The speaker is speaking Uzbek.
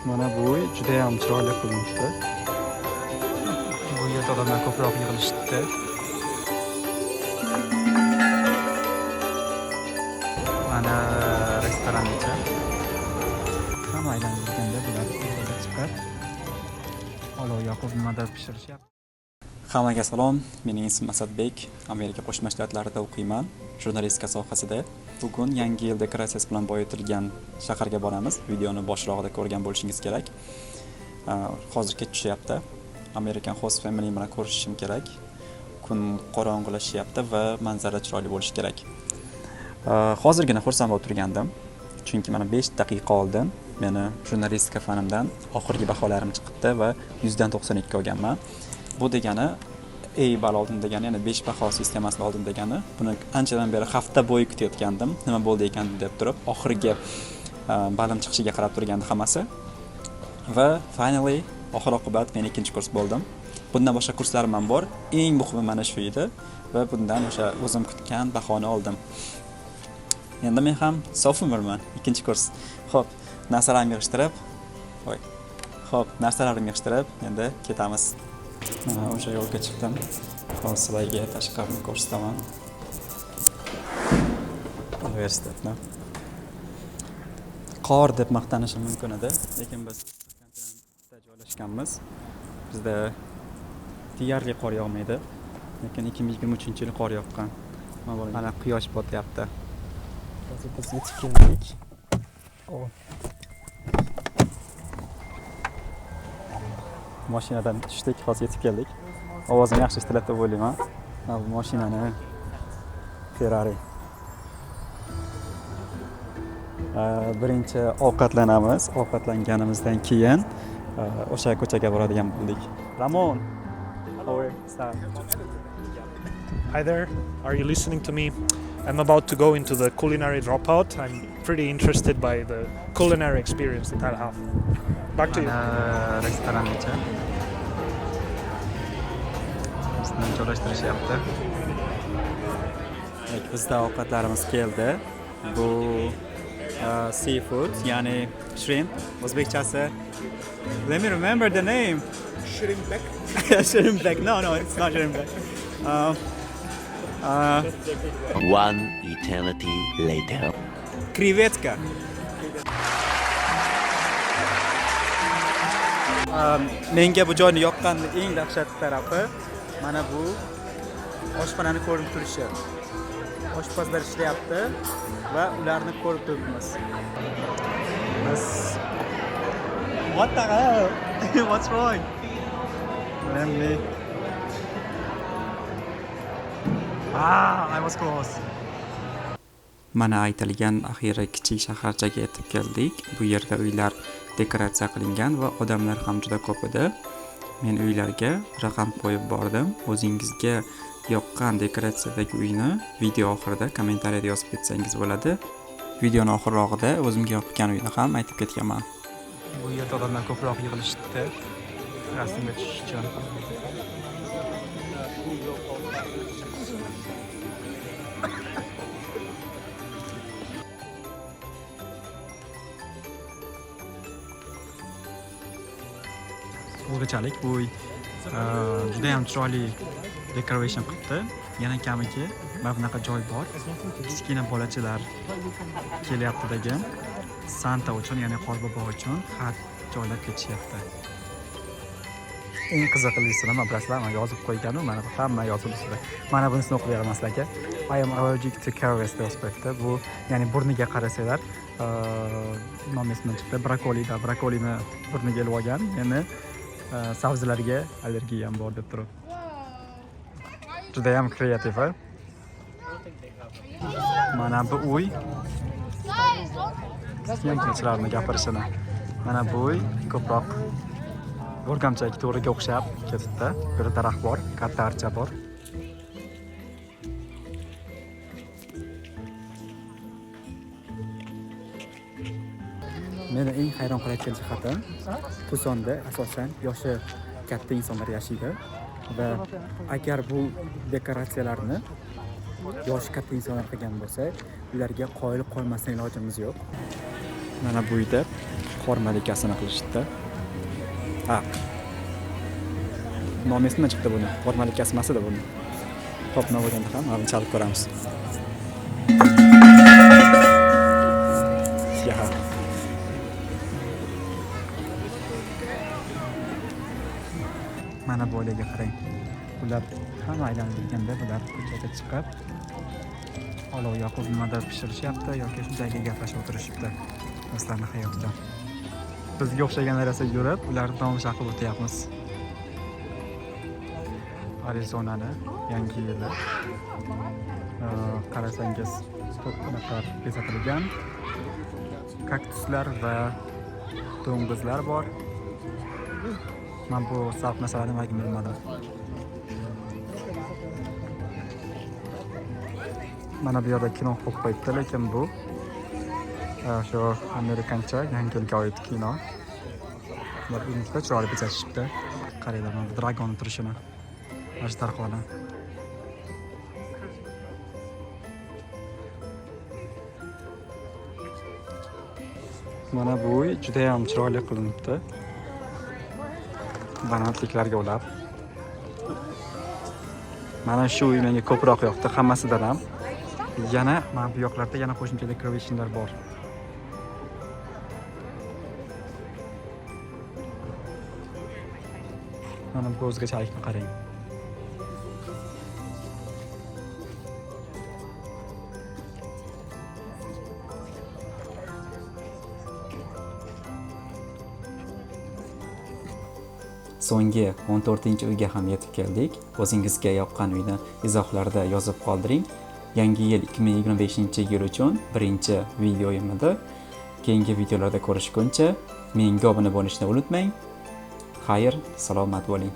Mana bu uy judayam chiroyli qilinibdi. Bu yerda odamlar ko'proq yig'ilishibdi. Mana restorancha. Hamma aylanib yurganda bular o'rtaga chiqib, olov yoqib nimadir pishirishyapti. Hammaga salom, mening ismim Asadbek, Amerika Qo'shma Shtatlarida o'qiyman, jurnalistika sohasida. Bugun Yangi yil dekoratsiyasi bilan boyitilgan shaharga boramiz. Videoni boshlog'ida ko'rgan bo'lishingiz kerak. Hozir kech tushyapti. American Host Family bilan ko'rishishim kerak. Kun qorong'ilashyapti va manzara chiroyli bo'lishi kerak. Hozirgina xursand bo'lib turgandim. Chunki mana 5 daqiqa oldin meni jurnalistika fanimdan oxirgi baholarim chiqibdi va 100 dan 92 olganman. Bu degani A ball oldim degani, ya'ni 5 baho sistemasini oldim degani. Buni anchadan beri hafta bo'yi kutayotgandim, nima bo'ldi ekan deb turib, oxirgi ballim chiqishiga qarab turgandi hammasi. Va finally oxir oqibat men ikkinchi kurs bo'ldim. Bundan boshqa kurslarim ham bor. Eng muhimi mana shu edi va bundan o'sha o'zim kutgan bahoni oldim. Endi men ham sophomoreman, ikkinchi kurs. Xo'p, narsalarimni yig'ishtirib, voy. Xo'p, narsalarimni yig'ishtirib, endi ketamiz. Mana o'sha yo'lga chiqdim. Hozir sizlarga tashqarini ko'rsataman. Universitetni. Qor deb maqtanishim mumkin edi, lekin biz kontinentda joylashganmiz. Bizda deyarli qor yog'maydi. Lekin 2023-yil qor yoqqan. Mana quyosh botyapti. Hozir biz yetib keldik. Oh. Mashinadan tushdik, hozir yetib keldik. Ovozim yaxshi eshitiladi deb o'ylayman. Mana bu mashinani Ferrari. Birinchi ovqatlanamiz. Ovqatlanganimizdan keyin o'sha ko'chaga boradigan bo'ldik. Ramon. How are you? Hi there, are you listening to me? I'm about to go into the culinary dropout. I'm pretty interested by the culinary experience that I'll have. Back to you. Mana restorangacha. Bizni joylashtirishyapti. Bizda ovqatlarimiz keldi. Bu seafood, ya'ni shrimp, o'zbekchasi. Let me remember the name. Shrimpback. Shrimpback. No, no, it's not shrimpback. One eternity later. Krevetka. Menga bu joyni yoqqan eng dahshatli tarafi mana bu oshxonani ko'rinib turishi. Oshpazlar ishlayapti va ularni ko'rib turibmiz. Biz. What the hell? What's wrong? Let me. Ah, I was close. Mana aytilgan axiyri kichik shaharchaga yetib keldik. Bu yerda uylar dekoratsiya qilingan va odamlar ham juda ko'p edi. Men uylarga raqam qo'yib bordim. O'zingizga yoqqan dekoratsiyadagi uyni video oxirida kommentariyada yozib ketsangiz bo'ladi. Videoni oxirrog'ida o'zimga yoqqan uyni ham aytib ketganman. Bu yerda odamlar ko'proq yig'ilishibdi rasmga tushish uchun. O'zgachalik bu uy juda ham chiroyli decoration qilibdi. Yana kamiki mana bunaqa joy bor. Kichkina bolachalar kelyapti degan Santa uchun, ya'ni Qorbobo uchun xat joylab ketishyapti. Eng qiziqlisi nima bilasizlar? Mana yozib qo'yganu, mana bu hamma yozib ustida. Mana bunisini o'qib beraman sizlarga. I am allergic to carrots deb yozib qo'yibdi. Bu, ya'ni burniga qarasanglar, nom esimdan chiqdi. Brokolida, brokolini burniga ilib olgan, ya'ni sabzilarga allergiyam bor deb turib. Juda ham kreativ, a? Mana bu uy syomkachilarni gapirishini. Mana bu uy ko'proq O'rgamchak to'riga o'xshab ketibdi. Bu yerda daraxt bor, katta archa bor. Meni eng hayron qolayotgan jihatim, Tusonda asosan yoshi katta insonlar yashaydi va agar bu dekoratsiyalarni yoshi katta insonlar qilgan bo'lsa, ularga qoyil qolmasdan ilojimiz yo'q. Mana bu uyda Bahor malikasini qilishdi. Ha. Nomi esimdan chiqdi buni. Qor malikasi emas edi buni. Xo'p, nima bo'lganda ham mana buni chalib ko'ramiz. Yaha. Mana bu oilaga qarang. Ular hamma aylanib yurganda bular ko'chaga chiqib olov yoqib nimadir pishirishyapti yoki shunchaki gaplashib o'tirishibdi o'zlarini hayotidan. Bizga o'xshagan narsa yurib, ularni tomosha qilib o'tyapmiz. Arizonani yangi yili. Qarasangiz ko'p bunaqa bezatilgan kaktuslar va to'ng'izlar bor. Man bu sarf narsalarni nimaligini bilmadim. Mana bu yerda kino qo'yib qo'yibdi, lekin bu shu amerikancha yangi yilga oid kino. Ular uyni juda chiroyli bezatishibdi. Qaranglar, mana bu dragon turishini. Ajdarhoni. Mana bu uy juda ham chiroyli qilinibdi. Balandliklarga ulab. Mana shu uy menga ko'proq yoqdi hammasidan ham. Yana mana bu yoqlarda yana qo'shimcha decorationlar bor. Mana bu o'zgachalikni qarang. So'nggi 14-uyga ham yetib keldik. O'zingizga yoqqan uyni izohlarda yozib qoldiring. Yangi yil 2025-yil uchun birinchi videoyim edi. Keyingi videolarda ko'rishguncha menga obuna bo'lishni unutmang. Xayr, salomat bo'ling.